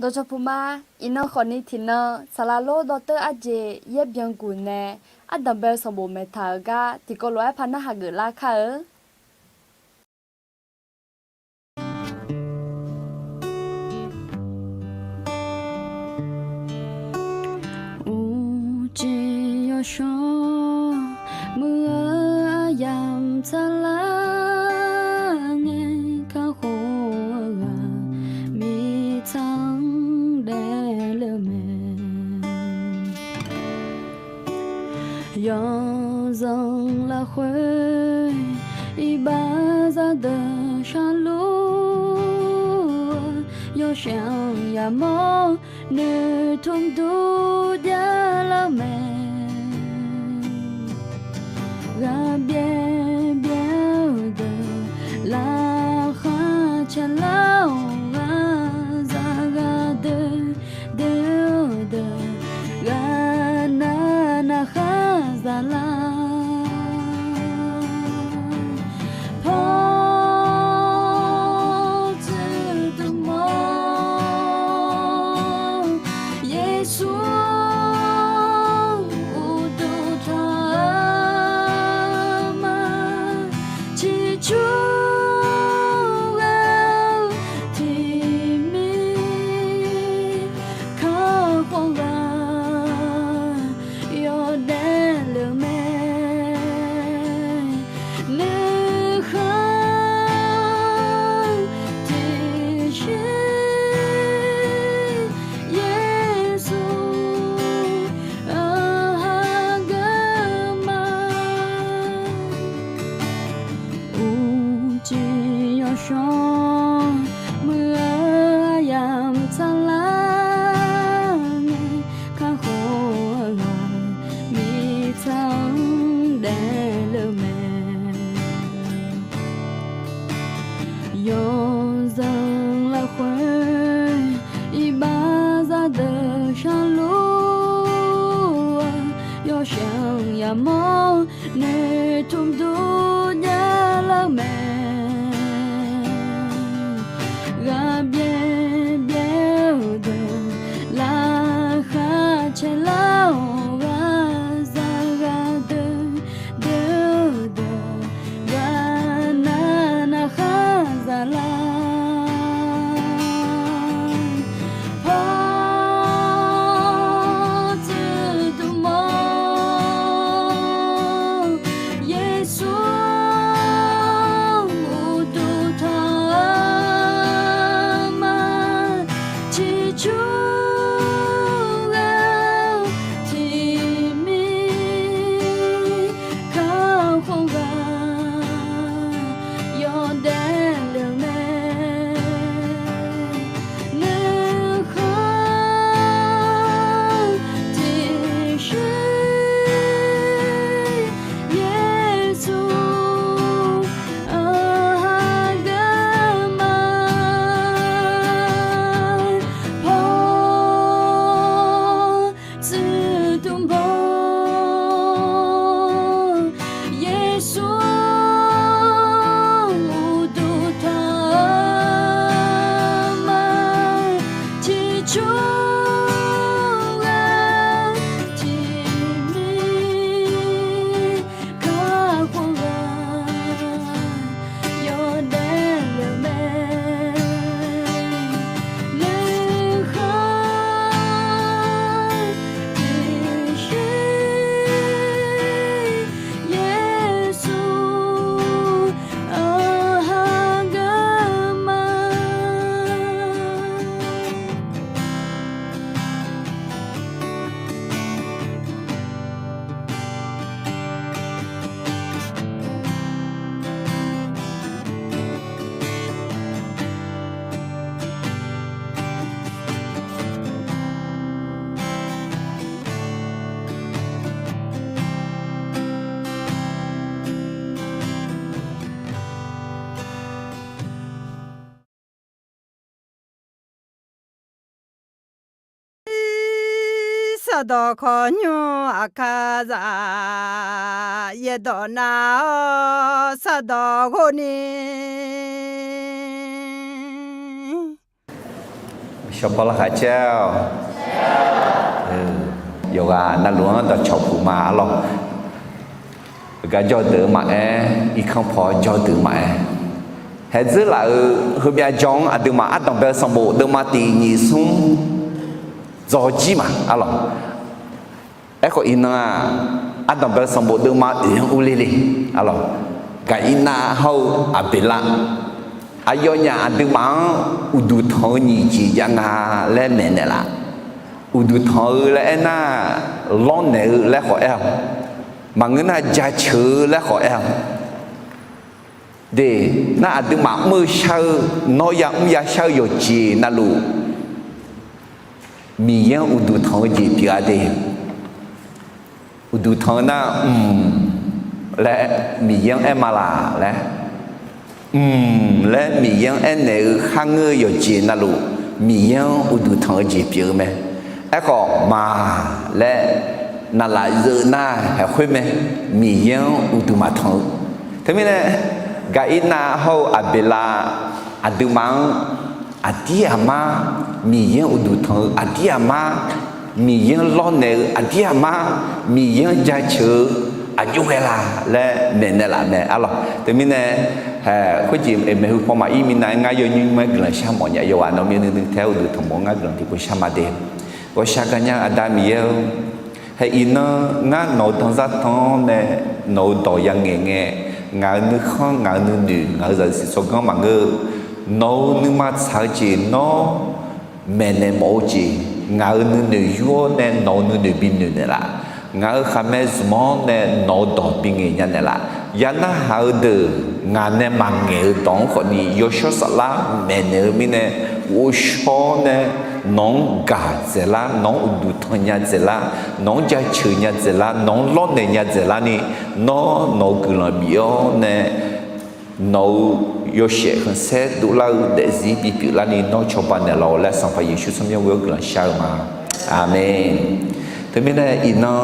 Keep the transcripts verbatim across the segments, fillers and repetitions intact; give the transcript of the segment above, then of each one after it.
Dawqcawq puq ma, iqnan khawfni tiqnan saqlaq lor dawrteur arjeq yaer byanguq nae ardanq bae-eu sanqbof maeqtaq-euq gar tiqkawv lof-aer par narhaq geuflar kar-eu. Uqcif yawshawr muiq-eu aryamq tsaqlar ngae, kakhof-eu ghaq mirtsaq-anr daefle-eu mae. Yawzanq lafkhoer iqbax zaqdeuq sharluf-eu, yawshaef-anr yamawr noeqtmq dur javlar-eu mae. Ghaq byaer byaer-eu deuq laqkhaq caelar-awq, ghaq zaq ghaq deuq deuq-eu deuq, ghaq nav nav khar zaqlar. Paw tsuif dmq-awr, Yeqsur uqduq tanq-eu ma. Ciqcur ghae-eu tiqmir kakhof ghaq yawdaef le-eu mae. Nuikhanr tiqsir Yeqsur-anr hageuf ma. Uqcif yawshawr muiq-eu aryamq tsaqlar ngae, kakhof-eu ghaq mirtsaq-anr daefle-eu mae. Yawzanq lafkhoer iqbax zaqdeuq sharluf-eu, yawshaef-anr yamawr noeqtmq dur javlar-eu mae. Ghaq byaer byaer-eu deuq laqkhaq caelar-awq, ghaq zaq ghaq deuq deuq-eu deuq, ghaq nav nav khar zaqlar. Paw tsuif dmq-awr, Yeqsur uqduq tanq-eu ma. Ciqcur ghae-eu tiqmir kakhof ghaq yawdaef le-eu mae. Nuikhanr tiqsir Yeqsur-anr hageuf ma. Paw tsuif dmq-awr, Yeqsur uqduq tanq-eu ma. Ciqcur ghae-eu tiqmir kakhof ghaq yawdaef le-eu mae. Nuikhanr tiqsir Yeqsur-anr hageuf ma. Sardawq khawqnymr aqkar zaf yaerdawq nar-awr sardawq ghov ni. Cawba laqkhaq caer-awq. Yawqghaq navluf-anr dawqcawq puq ma arlawq. Gar jawr deuq maqaer, irkanr paw jawr deuq maqaer, haeqdzeur laf-euq heumyav jawr-anr aqduimaf ardanq bae-eu sanqbof deuvma tiq nyiq smr dzaw jir ma arlawq. Aerkhawf iqnan-aq, ardanq bae-eu sanqbof deuvma oeq-anr urler le arlawq. Gaqirnav hawr-eu Aqbeqlav, aqyawfnyaf aqduimaf-anr uqduq tanq-eu nyiq jeq jav nga laer maeqnaeq laf. Uqduq tanq-eu laer aernar, lawrnaeq-eu laer khawf aer-awq. Maqngeur nar, jaceuq-eu laer khawf aer-awq. De, nar aqduimaf mr-eu shar-eu, nawr yamr yashar-eu yawqjeq navluf, Miqyaer-anr uqduq tanq-eu jeq pyeuf-a de. Uqduq tanq-eu nar, mq laer Miqyaer-anr aer ma laq laer, mq laer Miqyaer-anr aernaeq-eu kharngeur-eu yawqjeq navluf, Miqyaer-anr uqduq tanq-eu jeq pyeuf-eu mae. Aerkhawf, ma laer naqlaf zeuv nar haeqkhoer mae, Miqyaer-anr uqduq maqtanq-eu. Teumirnae, Gaqirnav hawr-eu Aqbeqlav aqduimaf-anr aqdir aqmar Miqyaer-anr uqduq tanq-eu, aqdir aqmar Miqyaer-anr lawrnaeq-eu, aqdir aqmar Miqyaer-anr jaceuq-eu aqjox ghae la laer maeqnaeq laf mae arlawq. Teumirnae, khoerjeq maeqhu paw maqir minav-aer ngar yawnymr nymr-aer guiqlanq shar mawf nya. Yawqghaq nawq-eu nuinui taef-aer uqduq tanq mawf-eu ngar guiqlanq tiqpov shar ma de. Ghawqshaq gaqnya-eu Aqda Miqyaer-or, haeq iqnan ngar nawq-eu danzar tan-awr nae nawq-eu dawq yangaeq ngae, ngaq-euq nuikhanr ngaq-euq nuinoeq ngaq-euq zaqsiq tsawrganr maqngeur-eu, nawq-euq nuima tsaq-eu jeq nawr maeqnaeq mawf-eu jeq, ngaq-euq nuinoeq yur-awr nae nawq-euq nuinoeq binoeq naeqlaf. Ngaq-euq khaqmae zmq-anr nae nawq-euq dawq bingaeq nya naeqlaf. Yanarhaq-eu deuq ngaq nae maqngaeq-eu dawq-anr khawfni yawshawr saflar maeqnaeq-eu mirnae, ghovshaw-awr nae nawq-anr gaq dzaeqlar, nawq-anr uqduq tanq nya dzaeqlar, nawq-anr jaceuq nya dzaeqlar, nawq-anr lawrnaeq nya dzaeqlarni, nawr nawq-euq guiqlanq bif-awr nae nawq-euq yawshaef khanqsaer dovlar-eu daefzir bipyeuf larni nawr cawba naeqlaf-awq laer Sanqpaq Yeqsur tsawrmyanr ghoe-awr guiqlanq shar-eu ma. Aqmeq. Teumirnae iqnan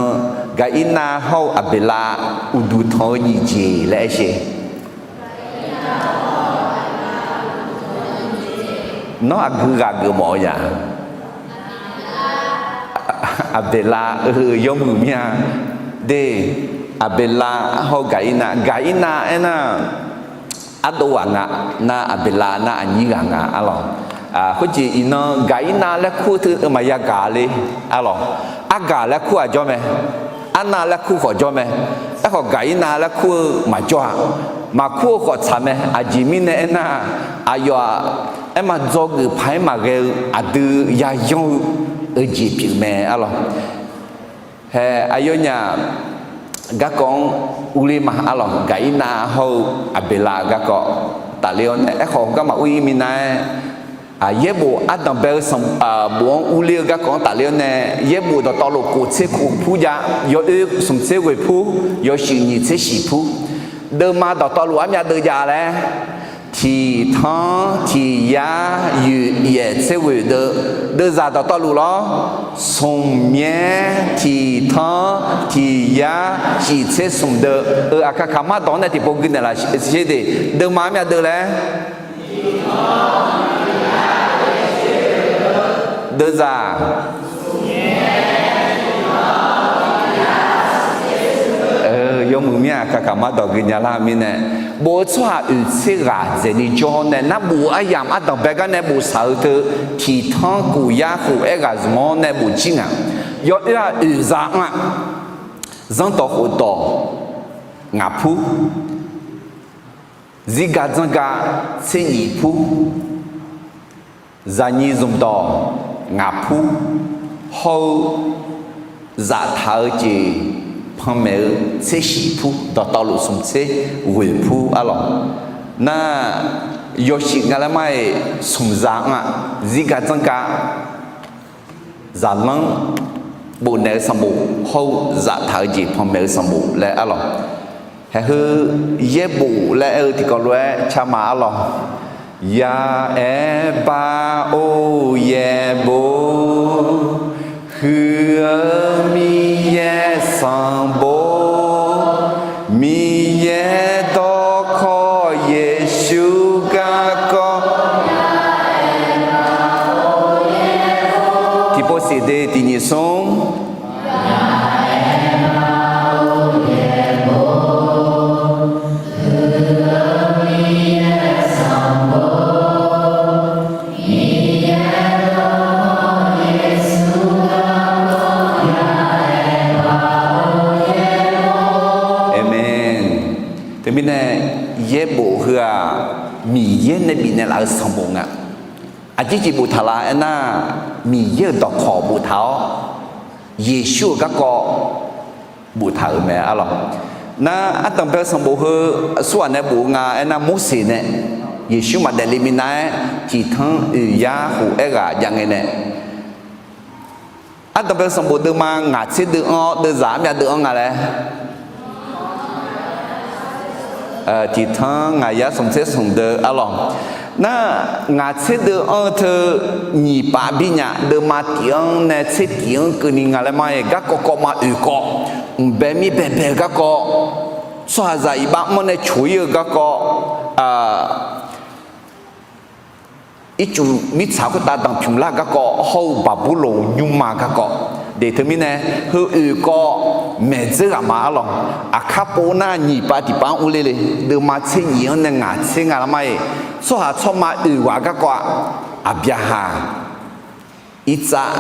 Gaqirnav hawr-eu Aqbeqlav uqduq tanq-eu nyiq jeq laer aer sher. Nawr aqgeu ghaq geuf mawf-eu ya? Aqbeqlav-eu yawmuiq mir-a. De, Aqbeqlav hawr-eu Gaqirnav, Gaqirnav aernar, ardov ghaq nga, nar Aqbeqlav nar aqnyir ghaq nga arlawq. Khoerjeq iqnan Gaqirnav laer kur-eu teu maqya gaq le arlawq. Argaq laer kur-aq jawr mae. Arnav laer kur khawf jawr mae. Aerkhawf Gaqirnav laer kur-eu maqjawr-a. Maqkur-eu khawf tsaq mae. Aqjeq mirnae aernar, aqyawf-aq, aer ma dzawgeuf paq-aer maqghae-eu aqdui yayanr-eu, eu jeq pyeuf mae arlawq. Hae, aqyawfnyaf garkawv-anr urler ma arlawq. Gaqirnav hawr-eu Aqbeqlav garkawv tafler-awr nae, aerkhawf garma ur-ir minav-aer, yaerbof ardanq bae-eu sanq, bof-anr urler-eu garkawv-anr tafler-awr nae, yaerbof dawqtawvluf kof tser kof pur jav, yawoer smq tser ghoeq pur, yawshuif nyiq tser shiq pur. Deuvma dawqtawvluf armyav deuv jav laer, tiq tanr tiq yar yoeq yaef tser ghoeq deuv. Deuvzaq dawqtawvluf lawr, smq myaer tiq tanr tiq yar shif tser smq deuv. Eu, aqkaqkaq mardawq-anr nae tiqpov gui naeqlaf sher de. Deuvma armyav deuv laer, deuvzaq yawmuiq mir-aq, aqkaqkaq mardawq gui nya lar mirnae, bof-eu tsawrhaq oeq tser ghaq dzaeqni jawr-awr nae, nar bof-eu aryamq ardanq bae gar nae bof saq-eu teu, tiq tanr kof yar khof aer ghaq zmq-awr nae bof jir nga. Yawoer-aq oeq za anr-aq, zanrdawq khofdawq ngaq pur, zirga dzanrga tser nyiq pur, zaqnyiq zmqdawq ngaq pur, hawr-eu zaftaq-eu jeq panmaeq-eu tser shiq pur, dawqtawvluf smq tser ghoeq pur arlawq. Nar, yawshuif nga laer mar-iq smq za anr-aq, zirga dzanrga zaqlanr bofnaeq-eu sanqbof hawr-eu zaftaq-eu jeq panmaeq-eu sanqbof laer arlawq. Haeheu yaerbof laer aer-eu tiqkawv lof-aer car ma arlawq. Yaaer bar or yaerbof, huiq-eu Miqyaer sanqbof, Miqyaer dawrkawq Yeqsur garkawv bof heu-aq, Miqyaer nae bifnaeq laf-eu sanqbof nga. Aqjeq jeq boftaq la aernar, Miqyaer-euq dawqkawq boftaq-awr, Yeqsur-euq garkawv boftaq-euq mae arlawq. Nar, ardanqbae-eu sanqbof heu aqsurghaq nae bof-eu nga aernar, Morseq nae Yeqsur maqdaef le minav-aer tiqtanq oeq yar khof aerghaq jav ngae nae, ardanqbae-eu sanqbof deuvma ngaq tser deuv anr-awr deuvzaq armyav deuv anr nga laer, tiqtanq ngaq yar smq tser smq deuv arlawq. Nar, ngaq tser deuv anr-eu teu nyiq pav bi nya, deuvma tiq anr nae tser tiq anr keuvni nga laer ma-aer, garkawv kawv ma oeq kawv, mqbae mir baebae-eu garkawv, tsawrhaqzaq iqbax mr-awr nae coq-ir-eu garkawv, ircuf mirtsaq khoertav danqpymq lar garkawv hawr-eu Baqburloq nymrma garkawv. Deuq teumirnae, heu oeq kawv maeq dzeur ghaq ma arlawq. Aqkar pov nar nyiq pav tiq pav-anr urler le. Deuvma tser nyiq anr nae ngaq tser nga lar ma-aer, tsawrhaq tsawrma oeq ghaq garkawv-aq, Aqbyaqhaq, Irtsav,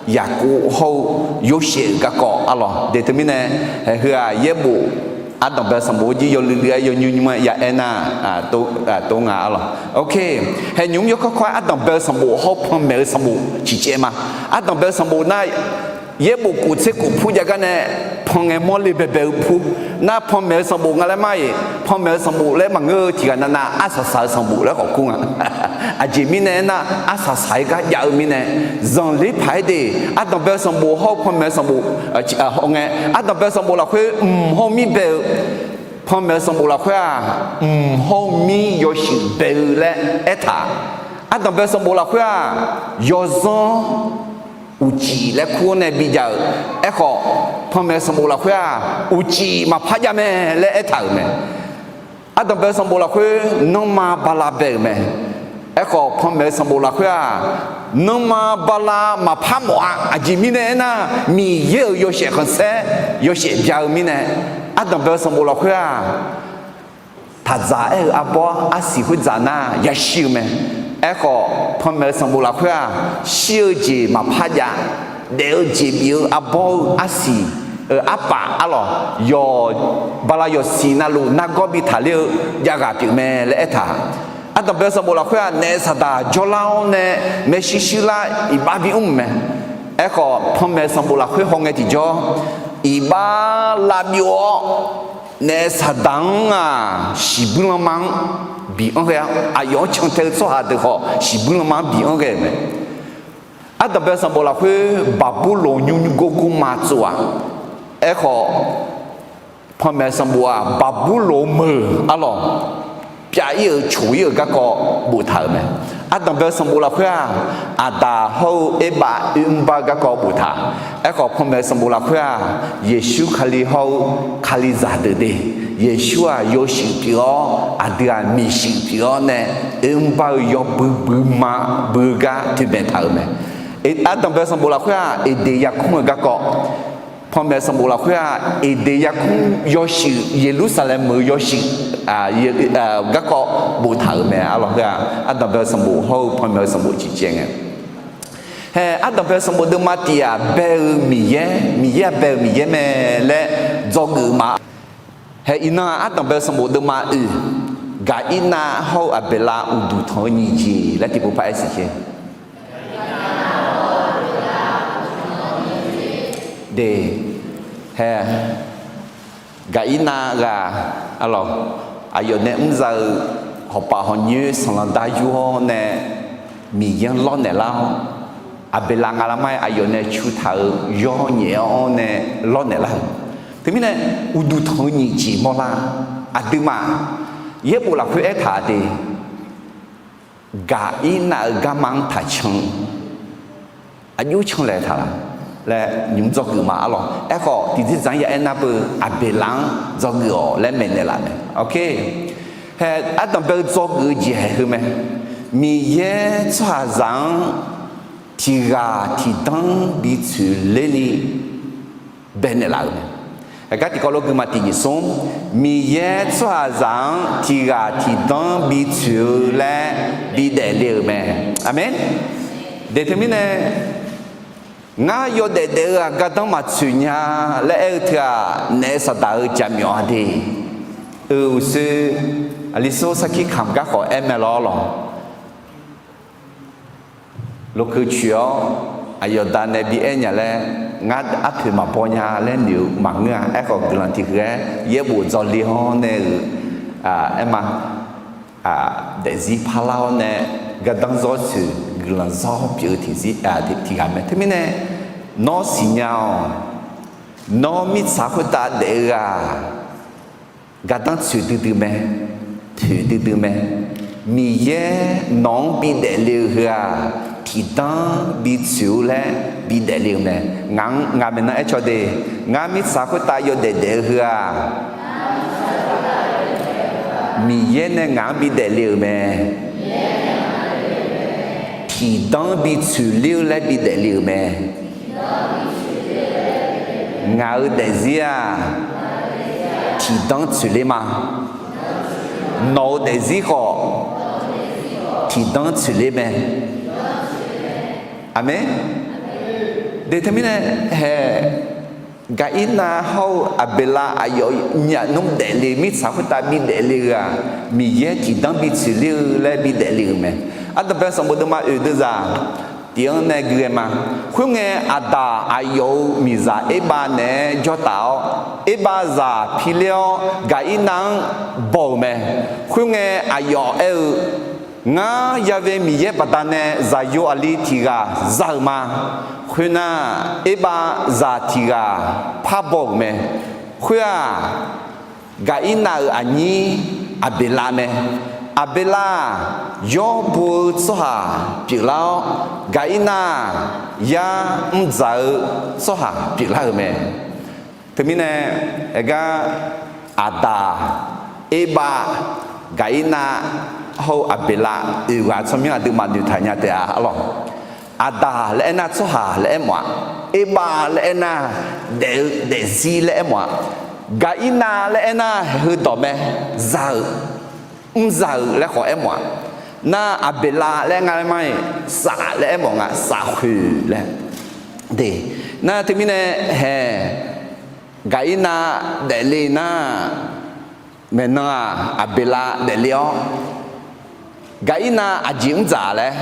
Yaqkov hawr-eu Yorsaev-euq garkawv arlawq. Deuq teumirnae, heu-aq yaerbof ardanqbae-eu sanqbof-eu jir yawluiv luiv-aer yawnymr nymr-aer ya aernar, tov nga arlawq. Ok, haeq nymq mr yawkawr kawr-aer ardanqbae-eu sanqbof hawr-eu panmaeq-eu sanqbof ciqcaev ma. Ardanqbae-eu sanqbof nar, yaerbof kof tser kof pur jav gar nae, pan ngae mawrle baebae-eu pur. Nar, panmaeq-eu sanqbof nga laer ma-iq, panmaeq-eu sanqbof laer maqngeur-eu tiq ghaq navnav arsaq saq-eu sanqbof laer khawf kur nga. Aqjeq mirnae aernar, arsaq saq-aer gar jav-eu mirnae, zanqler paq-aer de, ardanqbae-eu sanqbof hawr-eu panmaeq-eu sanqbof haw ngae, ardanqbae-eu sanqbof lafkhoer mq hawr-eu mir bae-eu, panmaeq-eu sanqbof lafkhoer-aq, mq hawr-eu mir yawshuif bae-eu laer aertaq. Ardanqbae-eu sanqbof lafkhoer-aq, yawzanr uqcif laer kur-awr nae bijav-euq. Aerkhawf, panmaeq-eu sanqbof lafkhoer-aq, uqcif maqpar jav mae laer aertaq-euq mae. Ardanqbae-eu sanqbof lafkhoer nanrma bala bae-euq mae. Aerkhawf, panmaeq-eu sanqbof lafkhoer-aq, nanrma bala maqpar mawf-a. Aqjeq mirnae aernar, Miqyaer-euq yawshaef khanqsaer yawshaef bya-eu mirnae, ardanqbae-eu sanqbof lafkhoer-aq, taqdzaq aer-eu arbawr arsiq khoerdzaq nar yashir-eu mae. Aerkhawf, panmaeq-eu sanqbof lafkhoer-aq, shir-eu jeq maqpar jav, daef-eu jeq bif-eu arbawr-eu arsiq-euq arpaf arlawq, yawq, bala yawqsiq navluf nargawr bi taqler-eu javghaq pyeuf mae laer aertaq. Ardanqbae-eu sanqbof lafkhoer-aq, naef saqdaq jawrlar-awr nae maershuir shuir lar iqbax bi mr-euq mae. Aerkhawf, panmaeq-eu sanqbof lafkhoer hawngae tiqjawr, iqbax lavbyov-awr, naef saqdaq-anr-aq, shiqbuir lanma-anr bi anr ghae-a. Aqyawf-anr cantae-eu tsawrhaq deuq khawf, shiqbuir lanma-anr bi anr ghae-euq mae. Ardanqbae-eu sanqbof lafkhoer Baqburloq nymr nymr gor gor ma tsov-aq. Aerkhawf, panmaeq-eu sanqbof-aq, Baqburloq meuq arlawq, pyav-ir-euq coq-ir-euq garkawv boftaq-euq mae. Ardanqbae-eu sanqbof lafkhoer-aq, Aqdaq hawr-eu Erbav oermr bar-eu garkawv boftaq. Aerkhawf, panmaeq-eu sanqbof lafkhoer-aq, Yeqsur Kali hawr-eu Kalizaq deuq de. Yeqsur-aq, yawshuif pyeuf-awr, aqdui-aq, miqshuif pyeuf-awr nae, oermr bar-eu yawbui buima bui-eu gar toeqmaeq taq-euq mae. Ardanqbae-eu sanqbof lafkhoer-aq, Eqdeq yarkmr-eu garkawv, panmaeq-eu sanqbof lafkhoer-aq, Eqdeq yarkmr yawshuif, Yeqlursaqlaeq meuq-eu yawshuif garkawv boftaq-euq mae arlawq. Heu-aq, ardanqbae-eu sanqbof hawr-eu panmaeq-eu sanqbof ciqcaev ngae. Hae, ardanqbae-eu sanqbof deuvma tiq-aq, bae-eu Miqyaer, Miqyaer-aq bae-euq Miqyaer mae laer dzawgeuf ma. Hae, iqnan-aq, ardanqbae-eu sanqbof deuvma oeq, Gaqirnav hawr-eu Aqbeqlav uqduq tanq-eu nyiq jeq laer tiqpov paq-aer siqkhaer de. Hae, Gaqirnav ghaq, arlawq, aqyawf nae mr za-eu hawpaf hawq nyoer sanqlanq dar yur-awr nae Miqyaer-anr lawrnaeq lar-awr, Aqbeqlav nga lar ma-aer aqyawf nae cu taq-euq yawr nyaef-awr nae lawrnaeq lar-euq. Teumirnae, uqduq tanq-eu nyiq jeq mawrlar. Aqduimaf yaerbof lafkhoer aertaq de, Gaqirnav-euq garma-anr taqcan aqjox canlaeq taq la laer nymq dzawgeuf ma arlawq. Aerkhawf, tiqdzer dzaq-anr ya aernar beu, Aqbeqlav-anr dzawgeuf-awq laer maeqnaeq laf mae. Hae, ardanqbae-eu dzawgeuf-eu jeq haeq heu mae. Miqyaer tsawrhaqzaq-anr tiq ghaq tiq danr bi tsoeq ler ni baenaeq laf-euq mae. Aqgar tiqkawv lof guima tiq nyiq smr, Miqyaer tsawrhaqzaq-anr tiq ghaq tiq danr bi tsoeq-eu laer bi daefle-euq mae. Aqmeq. Deuq teumirnae, ngar yawdaef daef-eu-aq gardanr maqtsoeq nya laer aer-eu teu-aq, naef saqdaq-eu jaqmyawf-a de. Eu, uqshoe, Aqli sawr sarkir kamq gar khawf aer mae lawr lawq. Lokeuv coeq-awr aqyawf da nae bi aer nya laer, ngar arpoeq maqbaw nya laer noeq-eu maqngeur-a. Aerkhawf guiqlanq tiq ghaq-aer yaerbof dzawle-awr nae-euq aer ma, daefzir parlar-awr nae gardanr zawr tsoeq guiqlanq zawr pyeuf-eu tiq ghaq mae. Teumirnae nawr siqnya-awq. Nawr mirtsaq khoertav daef-eu ghaq gardanr tsoeq duidui mae, toeq duidui mae. Miqyaer nawq-anr bidaef le-eu heu-aq, tiqdanr bitsoeq-eu laer bidaef le-eu mae. Ngaq-anr ngaq maeqnan aer caw de, ngar mirtsaq khoertav yawdaef daef-eu heu-aq, Miqyaer nae ngaq-anr bidaef le-euq mae. Tiqdanr bitsoeq ler-eu laer bidaef le-euq mae. Ngaq-euq daefzir-aq, tiqdanr tsoeq ler ma. Nawq-euq daefzir khawf, tiqdanr tsoeq ler mae. Aqmeq. De teumirnae hae, Gaqirnav hawr-eu Aqbeqlav aqyawf nyaf nmr daefle mirtsaq khoertav bidaef le-eu-aq, Miqyaer tiqdanr bitsoeq ler-eu laer bidaef le-euq mae. Ardanqbae sanqbof deuvma oeq deuvzaq tiq-anr nae gui-aer ma. Khoerngae, Aqdaq aqyawf-euq miqzaq Erbav naeq-aer jawr taf-awr, Erbav zaq pi ler-awr Gaqirnav-anr baw-euq mae. Khoerngae, aqyawf aer-eu, Ngar yave Miqyaer baqdanae zaqyo aqli tiq ghaq za-euq ma. Khoernar, Erbav zaq tiq ghaq par baw-euq mae. Khoer-aq, Gaqirnav-euq aqnyir Aqbeqlav mae. Aqbeqlav-aq, yawr bo-eu tsawrhaq pyeuflar-awr, Gaqirnav-aq, yar mrdzaq-eu tsawrhaq pyeuflar-euq mae. Teumirnae, aergar Aqdaq, Erbav, Gaqirnav hawr-eu Aqbeqlav oeq ghaq tsawrmyanr aqduimaf noeqtaq nya taef-a arlawq. Aqdaq laer aernar tsawrhaq laer aermawf-a. Erbav laer aernar daef-eu daefzir laer aermawf-a. Gaqirnav laer aernar haeq heudawq mae, za-euq, mrza-euq laer khawf aermawf-a. Nar Aqbeqlav laer aer nga laer mar-iq, saf laer aermawf nga, safkhoeq laer. De, nar teumirnae haeq, Gaqirnav daefle nar, maeqnan-aq Aqbeqlav daefle-awr, Gaqirnav aqjeq mrdzaq laer,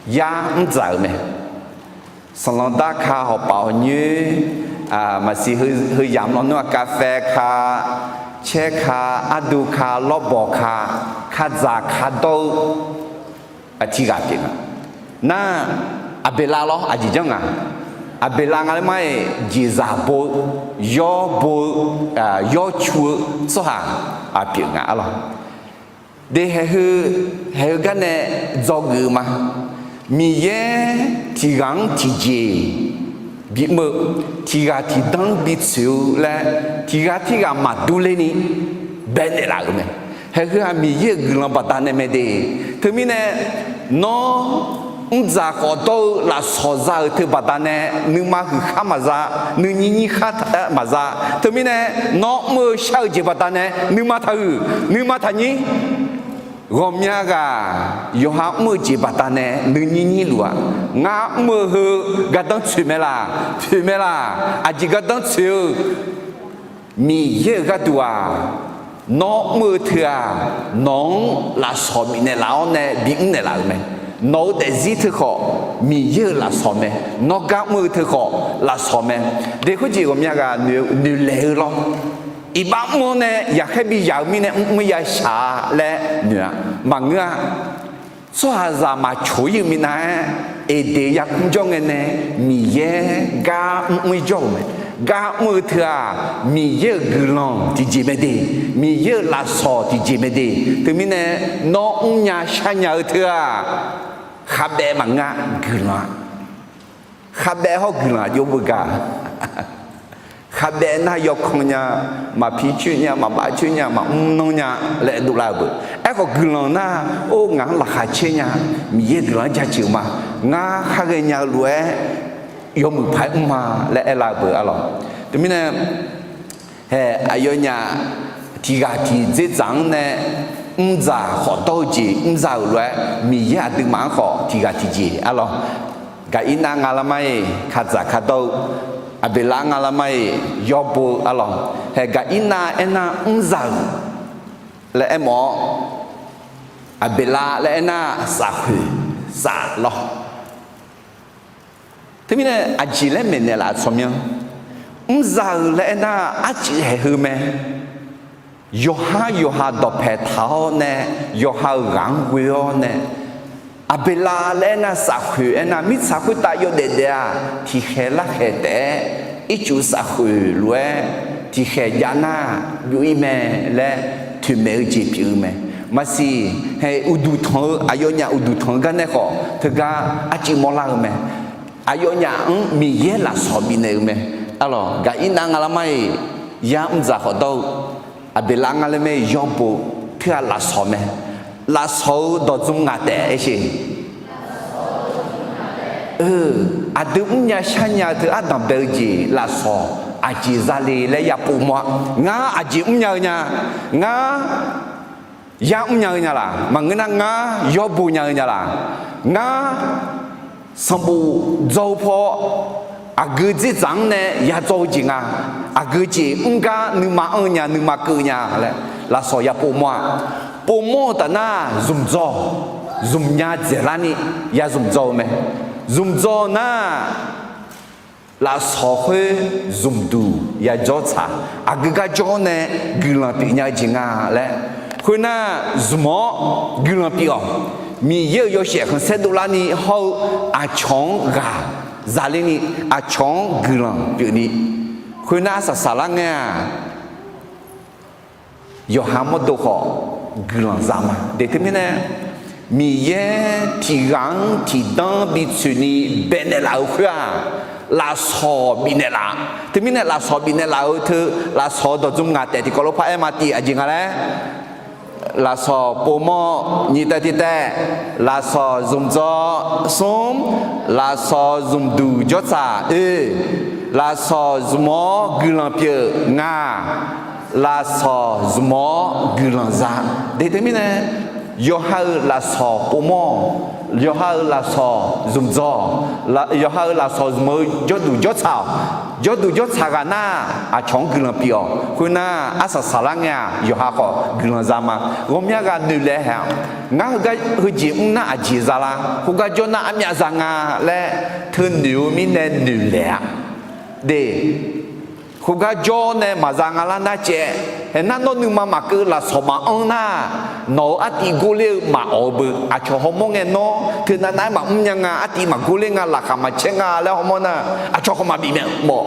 yar mrdzaq-euq mae. Sanqlanq darka hawpaf hawqnyoer, maqsiq heuyamq lawnmr-aq, kavfae ka, caer ka, ardu ka, lawrbawq ka, kadzaq ka dawr-eu tiq ghaq pyeuf nga. Nar, Aqbeqlav lawr aqjeq janr nga. Aqbeqlav nga laer mar-iq jeqzaq bo-eu, yawr bo-eu, yawr cu-eu tsawrhaq pyeuf nga arlawq. De haeq heu, haeq heu gar nae dzawgeuf-eu ma. Miqyaer tiq ghaq-anr tiqjeq bimr-eu, tiq ghaq tiqdanr bitsoeq-eu laer, tiq ghaq tirghaq maqdur lerni baenaeq laf-euq mae. Haeq heu-aq Miqyaer-euq guiqlanq baqdanae mae de. Teumirnae, nawr mrdzaq khawf dawr-eu lafsawq za-euq teu baqdanae, nuima huiq khar maqza, nuinyir nyir khar maqza. Teumirnae, nawr mr-eu shar-eu jeq baqdanae nuima taqhuiq, nuima taqnyir. Ghawqmya ghaq yawqha mr-eu jeq baqdanae nuinyir nyir luf-aq, ngar mr-eu heu gardanr tsoeq mae laq, toeq mae laq, aqjeq gardanr tsoeq-eu Miqyaer-euq gharduq-aq, nawr mr-eu teu-aq, nawq-anr lafsawq bifnaeq laf-awr nae bimr naeq laf-euq mae. Nawq-eu daefzir teu khawf, Miqyaer-euq lafsawq mae. Nawr gar mr-eu teu khawf, lafsawq mae. De khoerjeq ghawqmya ghaq noeq, noeqlaeq-eu lawr. Iqbax mr-awr nae yaqkhaer bi yaq-eu mirnae mr, mr ya shaq-a laer noeq-a. Maqngeur-a. Tsawrhaqzaq maqcoq-ir-eu minav-aer, Eqdeq yarkmr jawr ngae nae Miqyaer gar mr, mr-ir jawr-euq mae. Gar mr-eu teu-aq, Miqyaer-euq guiqlanq tiqjeq mae de. Miqyaer-euq lafsawq tiqjeq mae de. Teumirnae, nawr mrnya sharnya-eu teu-aq, khavbaev maqngeur-a, guiqlanq-a. Khavbaev hawr guiqlanq aqjox beugar. Khavbaev nar yawkan nya, maqpi coer nya, maqbaf coer nya, maqmr nanr nya laer dovlar-eu beu. Aerkhawf guiqlanq nar, or ngaq-anr laqkhaq caer nya, Miqyaer guiqlanq-anr jaceuq-eu ma, ngar khar ghaenya-eu lof-aer yawmuiq paq-aer mr ma laer aerlar-eu beu arlawq. Teumirnae, hae, aqyawfnyaf tiq ghaq tiq dzerdzaq-anr nae mrdzaq khawf dawr-eu jeq mrza-euq lof-aer, Miqyaer aqduimaf-anr khawf tiq ghaq tiq jeq arlawq. Gaqirnav nga lar mar-iq kadzaq ka dawr-eu, Aqbeqlav nga lar mar-iq yawr bo-eu arlawq. Hae, Gaqirnav aernar mrza-euq laer aermawf-awr, Aqbeqlav laer aernar, safkhoeq saf lawr. Teumirnae aqjeq laer maeqnaeq laf tsawrmyanr, mrzaq-euq laer aernar, arcuif haeq heu mae. Yawqha yawqha dawqpaeq taq-awr nae, yawqha-euq ghaq-anr ghoe-awr nae, Aqbeqlav laer aernar, safkhoeq aernar, mirtsaq khoertav yawdaef daef-aq, tiqkhaeq larkhaeq taef-aer ircuf safkhoeq lof-aer tiqkhaeq jav nar, byov-ir mae laer toeqmaeq-eu jeq pyeuf-eu mae. Maqsiq haeq uqduq tanq-eu, aqyawfnyaf uqduq tanq-eu gar nae khawf, teugar arcuif mawrlar-eu mae. Aqyawfnyaf-anr Miqyaer lafsawq bifnaeq-eu mae. Arlawq, gaq-ir nav nga lar mar-iq, yar mrdzaq khawf dawr-eu, Aqbeqlav nga laer mae, yawbo, teughaq lafsawq mae. Lafsawq-eu dawqdzm ngaq taef aersheq. Aqdui mrnya sharnya-eu teu ardanq bae-eu jeq lafsawq aqjeq zale laer yapov mawr-a. Ngar aqjeq mrnya-eu nya, ngar yar mrnya-eu nya laq, maqngeur nar ngar yawbo nya-eu nya laq, ngar sanqbof dzaw-eu paw aqgeu dzerdzaq-anr nae yadzaw-eu jeq nga. Aqgeu jeq mr gar nuima anr-eu nya, nuima keuv-eu nya laer lafsawq yapov mawr-a. Povmawr-eu taf nar, zmqdzawr, zmqnya dzaeqlarni ya zmqdzawr-eu mae. Zmqdzawr nar, lafsawq khoer zmqduq yajawr tsaq, aqgeu gar jawr nae guiqlanq pyeufnya-eu jeq nga laer. Khoernar, zmq-awr guiqlanq pyeuf-awq. Miqyaer-euq yawshaef khanqsaer dovlarni hawr-eu aqcawq-anr ghaq zalerni, aqcawq-anr guiqlanq pyeufni, khoernar arsaq saqlar ngae-aq, yawqha mawrdo khawf guiqlanq za ma. Deuq teumirnae, Miqyaer tiq ghaq-anr tiqdanr bitsoeqni baenaeq laf-euq khoer-aq, lafsawq bifnaeq laf. Teumirnae lafsawq bifnaeq laf-euq teu, lafsawq-eu dawqdzm ngaq taef tiqkawv lof par aer ma tiv aqjeq nga laer, lafsawq povmawr nyiq taev tiq taev, lafsawq zmqdzawr smr, lafsawq zmqduq jawrtsaq oe, lafsawq zmq-awr guiqlanq pyeuf nga, lafsawq zmq-awr guiqlanq za. Deuq teumirnae, yawqha-euq lafsawq povmawr, yawqha-euq lafsawq zmqdzawr, yawqha-euq lafsawq zmq-eu jawrduq jawrtsaq-awq. Jawrduq jawrtsaq ghaq nar, aqcawq-anr guiqlanq pyeuf-awq. Khoernar, arsaq saqlar ngae-aq, yawqha khawf guiqlanq za ma. Ghawqmya ghaq noeqlaeq haeq-awq. Ngar heugar heujeq mr nar aqjeq za lar, khoergar jawr nar armyav za nga laer teunoeq-eu mirnae noeqlaeq-a. De, khoergar jawr nae maqza nga lar nar caev. Haeq nar nawr nuima maqkeuv lafsawq maqanr nar, nawq-euq artiv gorler-eu maqawq-eu beu. Aqcawq hawmawr ngae nawr teunav nav-aer maqmr nya nga, artiv maqgorler nga, laqkhaq maqcaer nga laer hawmawr nar, aqcawq khawf maqbif mawf.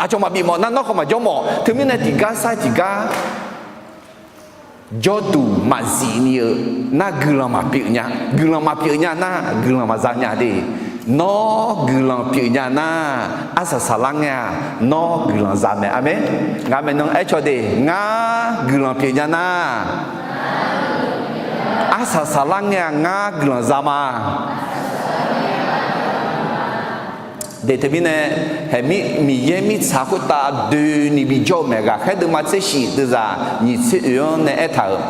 Aqcawq maqbif mawf nar nawr khawf maqjawr mawf. Teumirnae tiqgar sar tiqgar jawrduq maqzif ni-eu nar guiqlanq maqpyeuf nya. Guiqlanq maqpyeuf nya nar guiqlanq maqza nya de. Nawr guiqlanq pyeuf nya nar, arsaq saqlar ngae-aq, nawr guiqlanq za mae. Aqmeq. Ngaq maeqnan aer caw de, ngar guiqlanq pyeuf nya nar, arsaq saqlar ngae-aq, ngar guiqlanq za ma. Deuq teumirnae, haeq mir Miqyaer mirtsaq khoertav doeni bijawr-eu mae. Ghaqkhaer deuvma tser shif deuvzaq nyiq tser oeq-anr nae aertaq-euq,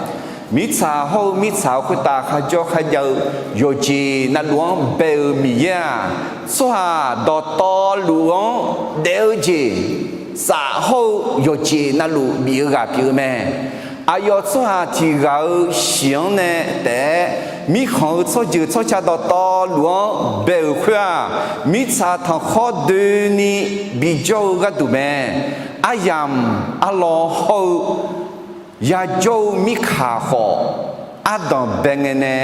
mirtsaq hawr-eu mirtsaq khoertav kharjawr kharjav-eu yawqjeq navluf-anr bae-euq Miqyaer-aq, tsawrhaq dawqtawvluf-anr daef-eu jeq saf hawr-eu yawqjeq navluf bif-eu ghaq pyeuf-eu mae. Aqyawf tsawrhaq tiq ghaq-euq shiq-anr nae taef-aer mirkhanq-eu tsawrjeuq tsawrca dawqtawvluf-anr bae-euq khoer-aq, mirtsaq tanqkhawr doeni bijawr-eu gharduq mae. Aryamq arlawr hawr-eu yajawr-eu mirkaq khawf, ardanq bae ngae nae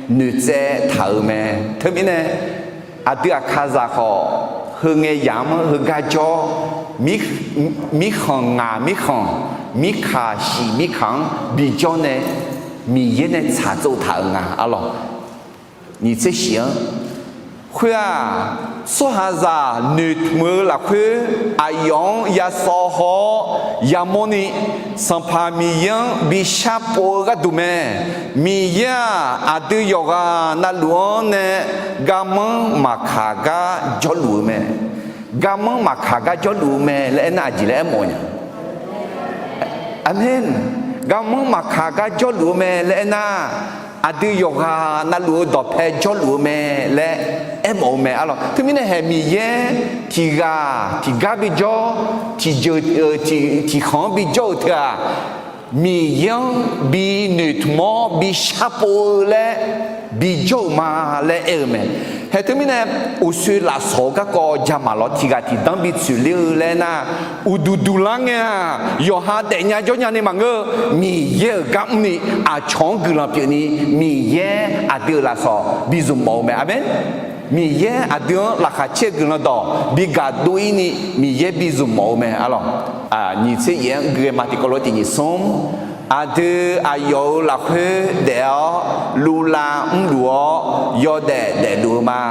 noeqtsaev taq-euq mae. Teumirnae, aqdui aqkaqzaq khawf, heu ngae yamq-anr heugar jawr, mirkhanq ngaq mirkhanq, mirkaq shiq mirkaq-anr bijawr nae, Miqyaer nae tsaqtsov taq-euq nga arlawq. Nyiq tser shiq-anr, khoer-aq, tsawrhaqzaq noeqtmq-eu lafkhoer aqyawf-anr yasawv haw-awr yamawrni, Sanqpaq Miqyaer-anr bi sharpov-eu gharduq mae. Miqyaer-aq, aqdui yawqghaq navluf-anr nae garmanr maqkaq gar jawrluf-eu mae. Garmanr maqkaq gar jawrluf-eu mae laer aernar, aqjeq laer aermawf nya? Aqmeq. Garmanr maqkaq gar jawrluf-eu mae laer aernar, aqdui yawqghaq navluf-eu dawqpae jawrluf-eu mae laer aermawf-eu mae arlawq. Teumirnae haeq Miqyaer tiq ghaq tiq gar bijawr, tiqjeuq tiq, tiqkhanq-anr bijawr-euq teu-aq, Miqyaer-anr bi noeqtmq-awr bi sharpov-eu laer bijawr-euq ma laer aer-eu mae. Haeq teumirnae, uqshoe lafsawq-eu garkawv jamaq lawr tiqghaq tiqdanr bi tsoeqler-eu laer nar, uqduq duq lar ngae-aq, yawqha daefnya jawrnya ni maqngeur-eu, Miqyaer-euq gar mrni aqcawq-anr guiqlanq pyeufni, Miqyaer aqdui-euq lafsawq bi zmq mawf-eu mae. Aqmeq. Miqyaer aqdui-anr laqkhaq caer-eu guiqlanq dawq bi gaq dov-ir ni, Miqyaer bi zmq mawf-eu mae arlawq. Nyiq tser yaef-anr gui-aer ma tiqkawv lof tiq nyiq smr. Aqdui aqyawf-euq lafkhoer daef-awr luvlav mrluf-awr yawdaef daefluf-eu ma.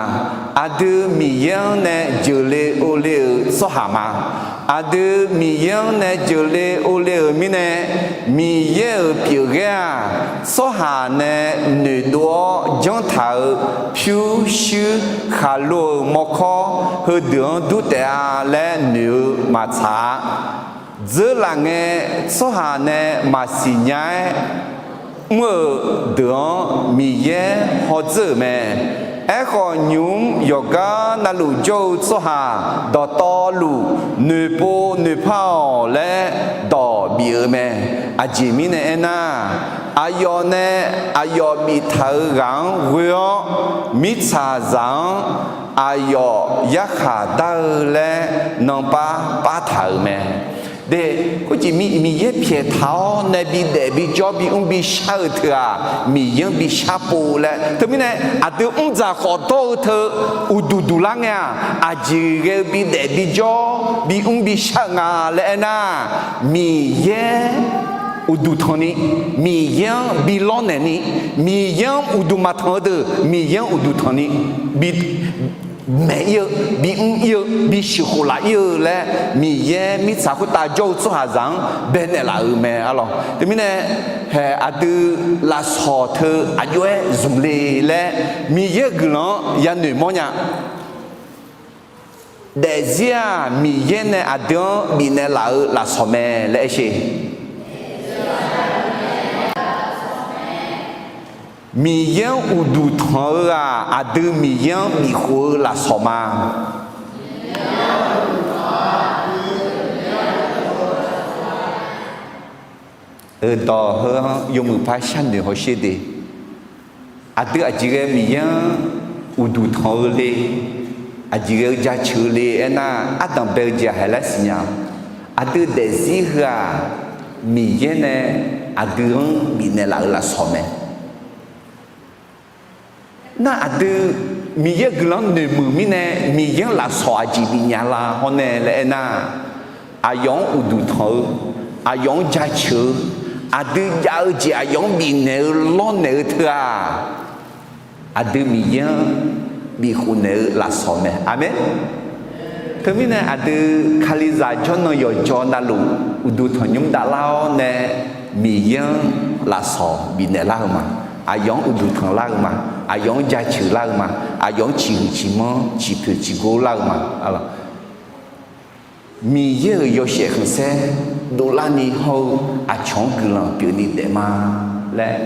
Aqdui Miqyaer-anr nae jeuqle ovle-euq tsawrhaq ma. Aqdui Miqyaer-anr nae jeuqle ovle-euq mirnae, Miqyaer-euq pyeufghaer-aq, tsawrhaq nae noeqdov-awr janrtaq-euq pyurshuir khaqlo-euq mawrkawr heudeuq-anr dur taef-a laer noeq-eu maqtsaq-a. Dzeurlaf ngae tsawrhaq nae maqsiq nya-aer mr-euq deuq-anr Miqyaer hawdzeur-euq mae. Aerkhawf, nymq-mr yawqgar navluf jawr-eu tsawrhaq dawqtawvluf noeqpov noeqpar-awq laer dawq bif-eu mae. Aqjeq mirnae aernar, aqyawf nae aqyawf biftaq-euq ghaq-anr ghoe-awr, mirtsaqzaq-anr aqyawf yarkhaq dar-eu laer nanpar partaq-euq mae. De, khoerjeq Miqyaer pyaeqtaq-awr nae bidaef bijawr bimr bishar-euq teu-aq, Miqyaer-anr bi sharpov laer. Teumirnae aqdui mrdzaq khawf dawr-eu teu uqduq duq lar ngae-aq, aqjeq ghae-eu bidaef bijawr bimr bishar-eu nga laer aernar, Miqyaer uqduq tanqni, Miqyaer-anr bi lawrnaeq ni, Miqyaer-anr uqduq maqtanq-eu deuq Miqyaer-anr uqduq tanqni, bi maeq-ir-eu, bimr-ir-eu, bisheuq khof laf-ir-eu laer Miqyaer mirtsaq khoertav jawr-eu tsawrhaqzaq-anr baenaeq laf-euq mae arlawq. Teumirnae, haeq aqdui lafsawq teu aqjox-aer zmq le laer Miqyaer-euq guiqlanq-anr yanoeq mawrnya. Daefzir-aq, Miqyaer nae aqdui-anr bifnaeq laf-eu lafsawq mae laer aer sher. Miqyaer-anr uqduq tanq-eu-aq, aqdui Miqyaer-anr bifkhof-eu lafsawq ma. Eudawq heu-anr yawmuiq par sharnoeq hawsher de. Aqdui aqjeq ghae Miqyaer-anr uqduq tanq-eu le, aqjeq ghae-eu jaceuq-eu le aernar, ardanq bae-eu jeq-aq haeq laer siqnya. Aqdui daefzir heu-aq, Miqyaer nae aqdui-anr bifnaeq laf-eu lafsawq mae. Nar aqdui Miqyaer-euq guiqlanq-anr noeqmuiq mirnae, Miqyaer-anr lafsawq aqjeq bifnya la hawr nae laer aernar, aqyawf-anr uqduq tanq-eu, aqyawf-anr jaceuq-eu, aqdui jav-eu jeq aqyawf-anr bifnaeq-eu lawrnaeq-eu teu-aq, aqdui Miqyaer-anr bifkhof naeq-eu lafsawq mae. Aqmeq. Teumirnae aqdui Kalizaq jawrnan yawqjawr navluf uqduq tanqnymr davlar-awr nae Miqyaer-anr lafsawq bifnaeq lar-eu ma. Aqyawf-anr uqduq tanq lar-eu ma. Aqyawf-anr jaceuq lar-eu ma. Aqyawf-anr ciqhuiq ciqmanr ciqpoeq ciqgor lar-eu ma. Miqyaer-euq yawshaef khanqsaer dovlarni hawr-eu aqcawq-anr guiqlanq pyeufni daef ma laer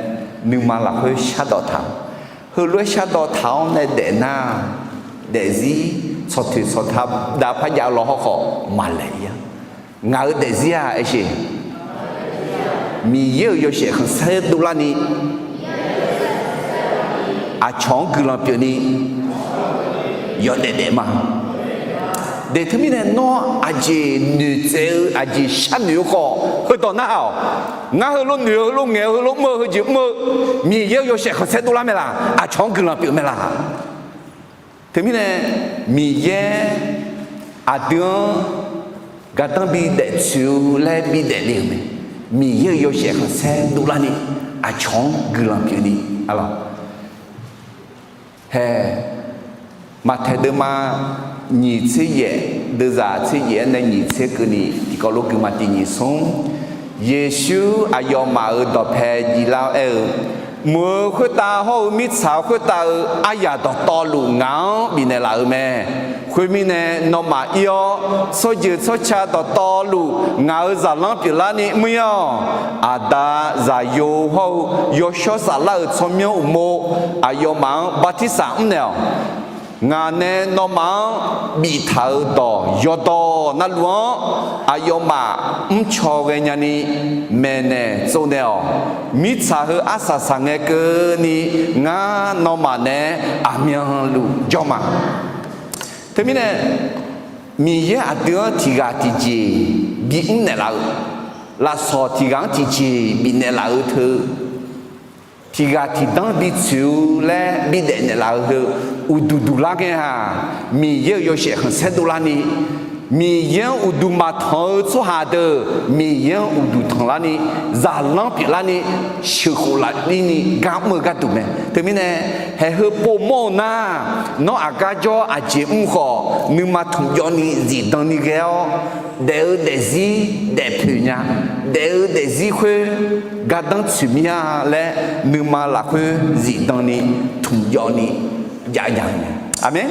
nuima lafkhoer shardawq taq. Heulof-aer shardawq taq-awr nae daef nar, daefzir tsawqtoeq tsawqtav dav par jav-eu law hawrkhawf maqlaeq-ir-a. Ngaq-euq daefzir-aq aer sher. Miqyaer-euq yawshaef khanqsaer dovlarni aqcawq-anr guiqlanq pyeufni yawdaef daef ma. Daef teumirnae nawr aqjeq noeqtsaev-eu aqjeq sharnoeq-eu khawf heudawq narhaq-awq. Ngar heulof noeq-eu, heulof ngaeq-eu, heulof mr-eu, heujeq mr-eu, Miqyaer-euq yawshaef khanqsaer dovlar mae laq? Aqcawq-anr guiqlanq pyeuf mae laq? Teumirnae Miqyaer aqdui-anr gardanr bi daeftsoeq-eu laer bidaef le-euq mae. Miqyaer-euq yawshaef khanqsaer dovlarni aqcawq-anr guiqlanq pyeufni arlawq. Hae, Maqtaeq deuvma nyiq tser yaef, deuvzaq tser yaef-aer nae nyiq tser keuvni tiqkawv lof guima tiq nyiq smr. Yeqsur aqyawfmaf-euq dawqpae jivlar-awr aer-eu, Mq-euq khoertav hawr-eu mirtsaq khoertav-euq aryaq dawqtawvluf ngaq-anr bifnaeq laf-euq mae. Khoermirnae, nawmaf ir-awr, tsawrjeuq tsawrca dawqtawvluf ngaq-euq zaqlanr pyeuflarni mr-ir-awq. Aqda, Zaqyo hawr-eu Yawshawr Saflar-euq tsawrmyanr uqmov aqyawfmaf-anr bartirsaq mrnaeq-awq. Ngaq nae nawmaf-anr biftaq-euq dawq yawqdawq navluf-anr aqyawfmaf mrcaw ghaenya ni maeqnaeq tsovnaeq-awq. Mirtsaq heu arsaq saq ngae keuvni ngar nawmaf nae aqmyanluf jawr ma. Teumirnae, Miqyaer aqdui-anr tiqghaq tiqjeq bimr naeqlaf-eu, lafsawq tiqghaq-anr tiqjeq bifnaeq laf-eu teu, tiqghaq tiqdanr bitsoeq-eu laer bidaef naeqlaf-eu heu uqduq duq lar ngae-aq, Miqyaer-euq yawshaef khanqsaer dovlarni, Miqyaer-anr uqduq maqtanq-eu tsawrhaq deuq Miqyaer-anr uqduq tanqlarni, zaqlanr pyeuflarni, sheuqkhof lafni gar mr-eu gharduq mae. Teumirnae, haeq heu povmawr-eu nar, nawr aqgar jawr aqjeq mr khawf, nuima tmqjawv ni zifdan ni ghae-awr, daef-eu daefzir daefpoeq nya, daef-eu daefzir khoer gardanr tsoeq mir-a laer, nuima lafkhoer zifdan ni tmqjawv ni jav nya-eu mae. Aqmeq.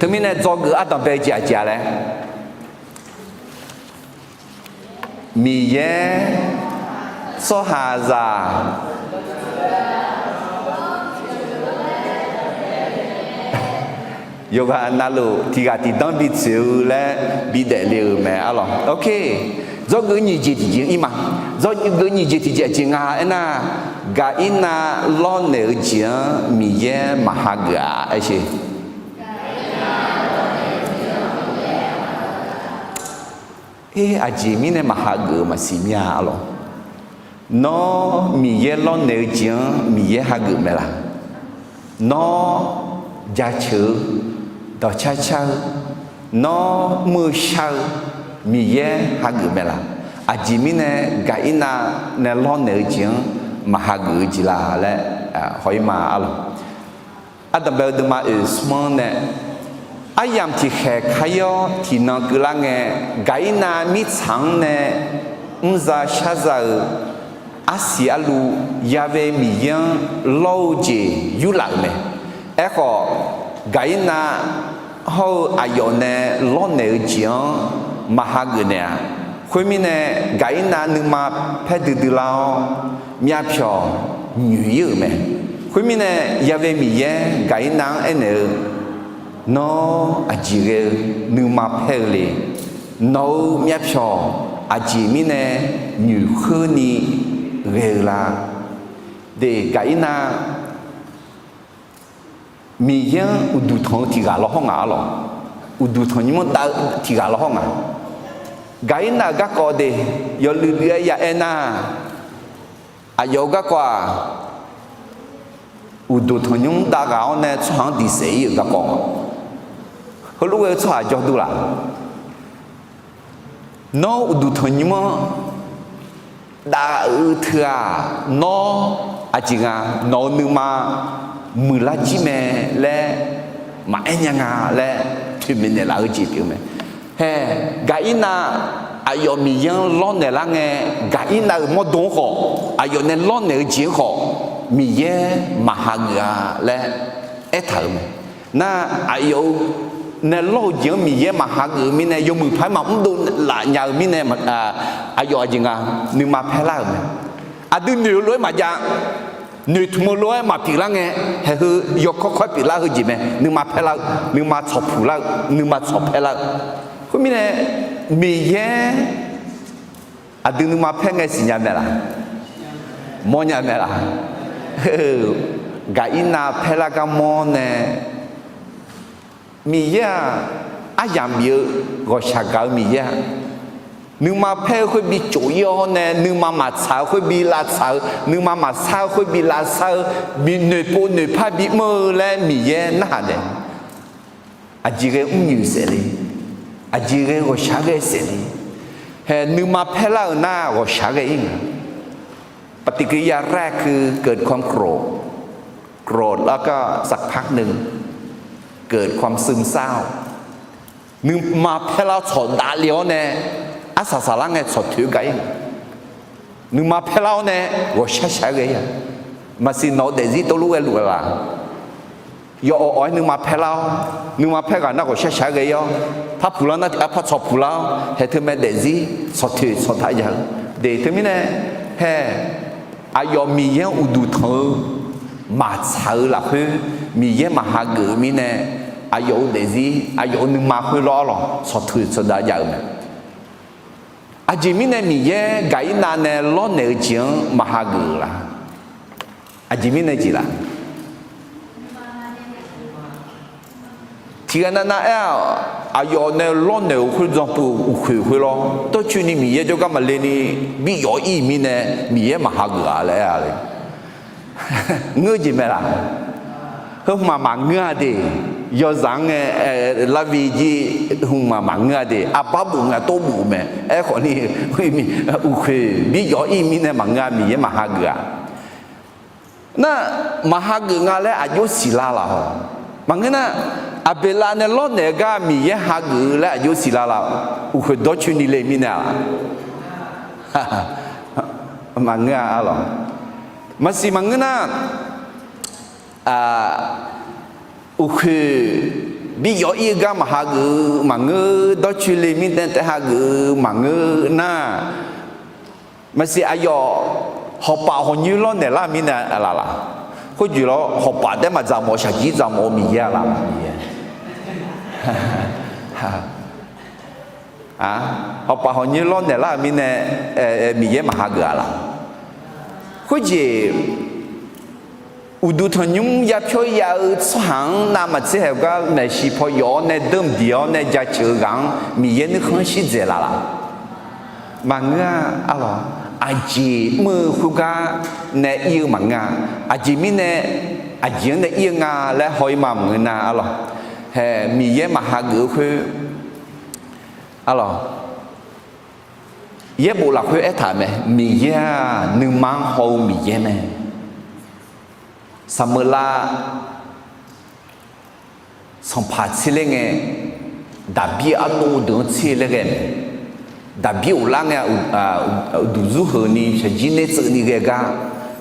Teumirnae dzawgeuf ardanqbae-eu jeq aqjeq-a laer, Miqyaer tsawrhaqzaq yawqghaq navluf tiqghaq tiqdanr bitsoeq-eu laer bidaef le-euq mae arlawq. Ok, dzawgeuf nyiq jeq tiqjeq-anr ir ma. Dzawgeuf nyiq jeq tiqjeq aqjeq nga aernar, Gaqirnav lawrnaeq-eu jeq-anr Miqyaer maqhageuf-a aer sher. Her aqjeq mirnae maqhageuf-eu maqsiq mir-a arlawq. Nawr Miqyaer lawrnaeq-eu jeq-anr Miqyaer hageuf mae laq? Nawr jaceuq-eu, dawqcar car-eu, nawr mr-eu shar-eu Miqyaer hageuf mae laq? Aqjeq mirnae Gaqirnav nae lawrnaeq-eu jeq-anr maqhageuf-eu jeq la laer haw-ir ma arlawq. Ardanqbae-eu nuima oeq smr-anr nae, aryamq tiqkhaeq kar-ir-awr tiqnan keuvlar ngae, Gaqirnav mirtsaq-anr nae mrza sharza-euq arsiq arlu Ya'we Miqyaer-anr lawr-eu jeq yurlaf-euq mae. Aerkhawf, Gaqirnav hawr-eu aqyawf nae lawrnaeq-eu jeq-anr maqhageuf naeq-aq, khoermirnae Gaqirnav nuima paer duidui lar-awr, myavpyawq nyoeq-ir-euq mae. Khoermirnae, Ya'we Miqyaer Gaqirnav-anr aernaeq-eu, Nawr aqjeq ghae-eu nuima paer-eu le? Nawq-euq myavpyawq aqjeq mirnae nyoeqkheurni ghae-eu la? De, Gaqirnav Miqyaer-anr uqduq tanq-eu tiqghaq lawr hawr ngaq arlawq. Uqduq tanqnymr-anr dav-eu tiqghaq lawr hawr ngaq. Gaqirnav-euq garkawv de, yawluiv luiv-aer ya aer nar, aqyawf-euq garkawv-aq, uqduq tanqnymr dav ghaq-awr nae tsawrhaq-anr diqsaef-ir-euq garkawv. Heulof-aer tsawrhaq jawr dur laq? Nawr uqduq tanqnymr-anr dav-eu teu-aq, nawr aqjeq nga, nawq-euq nuima muiqlar jir mae laer maqaer nya nga laer toeqmaeq naeqlaf-eu jeq pyeuf-eu mae. Hae, Gaqirnav aqyawf Miqyaer-anr lawrnaeq lar ngae, Gaqirnav-euq mawrdo-anr khawf, aqyawf nae lawrnaeq-eu jeq-anr khawf, Miqyaer maqhageuf-a laer aertaq-euq mae. Nar, aqyawf-euq nae lawr-eu jeq-anr Miqyaer maqhageuf-eu mirnae, yawmuiq paq-aer maqmr dovlaf nya-eu mirnae, aqyawf aqjeq nga, nuima paer lar-euq mae. Aqdui noeq-eu lof-aer maqjav, noeqtmq-eu lof-aer maqpyeuf lar ngae, haeq heu yawkawr kawr-aer pyeuflar heu jeq mae. Nuima paer lar-eu, nuima tsawqpuq lar-eu, nuima tsawq paer lar-eu. Khoermirnae, Miqyaer aqdui nuima paer ngae siqnya mae laq? Mawrnya mae laq? Gaqirnav paer lar gar mawr nae, Miqyaer-aq, aryamq bif-eu ghawqshaq gaq-eu Miqyaer-a. Nuima paer-eu khoer bi cof-ir-awr nae, nuima maqtsaq-eu khoer bi lavtsaq-eu, nuima maqsar-eu khoer bi lavsar-eu, bi noeqpov noeqpar bimr-eu laer Miqyaer narhaq naeq. Aqjeq ghae mrnyoeq saef le? Aqjeq ghae ghawqshaq ghae saef le? Hae, nuima paer lar-euq nar ghawqshaq ghae-ir nga. ปฏิกิริยาแรกคือเกิดความโกรธ โกรธแล้วก็สักพักหนึ่ง เกิดความซึมเศร้า Nuima paer lar-awr tsawq davle-awr nae, arsaq saqlar ngae tsawq toeq gaq-ir. Nuima paer lar-awr nae ghawqshaq shaq-aer ghae-ir-a. Maqsiq nawq-eu daefzir tov lof ghae luf-a laq? Yawawq awq-aer nuima paer lar-awr, nuima paer ghaq nar ghawqshaq shaq-aer ghae-ir-awr, par puq lar nar tiq ghaq par tsawq puq lar-awr, haeq teu mae daefzir tsawq toeq tsawq taq ya-eu. De teumirnae, hae, aqyawf Miqyaer-anr uqduq tanq-eu maqtsaq-eu lafkhoer, Miqyaer maqhageuf-eu mirnae, aqyawf-euq daefzir, aqyawf-euq nuima khoerlof-aer lawq, sawqteuq sawqdav jav-eu mae. Aqjeq mirnae Miqyaer Gaqirnav nae lawrnaeq-eu jeq-anr maqhageuf-eu la? Aqjeq mirnae jeq la? Tiqghaq navnav aer-aq, aqyawf nae lawrnaeq-euq khoer dzanpuv uqkhoeq khoerlawr, dawrcoeni Miqyaer jawrgar maqle ni bi yawf-ir-euq mirnae, Miqyaer maqhageuf-a laer aer-a le. Ngeur jeq mae laq? Heu hmq-aq maqngeur-a de. Yawzaq-anr ngae, larvi jir hmq-aq maqngeur-a de. Aqbar bof nga tov bof mae. Aerkhawf ni, uqkhoeq bi yawf-ir-euq mirnae maqngeur-a, Miqyaer maqhageuf-a. Nar, maqhageuf nga laer aqjox siqlar laf-awq. Maqngeur nar, Aqbeqlav nae lawrnaeq-eu gar Miqyaer hageuf-eu laer aqjox siqlar laf-awq. Uqkhoeq dawrcoeni le mirnae-a. Maqngeur-a arlawq. Maqsiq maqngeur nar, uqkhoeq bi yawf-ir-eu gar maqhageuf-eu maqngeur, dawrcoeni le mirnae taef hageuf-eu maqngeur nar, maqsiq aqyawf hawqpaf hawqnyoer lawrnaeq lar-eu mirnae laf laq? Khoerjeq lawr hawqpaf taef maqdzaq mawf-eu shaqjir dzaq mawf-eu Miqyaer-a laf? Miqyaer hawqpaf hawqnyoer lawrnaeq lar-eu mirnae Miqyaer maqhageuf-a laf? Khoerjeq uqduq tanqnymr yapyawr ya-eu tsawrhaq-anr navmaqtser haeq gar maeqshi paw yawf-awr nae deuq mqdiq-awr nae jaceuq-eu ghaq-anr Miqyaer nuikhanr shir dzaeq laf laq? Maqngeur-a arlawq. Aqjeq mr-eu khoergar nae ir-eu maqngeur-a. Aqjeq mirnae, aqjeq-anr nae ir-eu nga laer haw-ir ma maqngeur nar arlawq. Hae, Miqyaer maqhageuf-eu khoer arlawq. Yaerbof lafkhoer aertaq mae, Miqyaer-aq nuima-anr haw-eu Miqyaer mae. Saqmeuqlav sanqpaq tser ler ngae, Daqbir ardov deuq-anr tser laer ghae mae. Daqbir ghoflar ngae, uqduq zurheuq ni shaqjir ner tseuv ni ghae gar.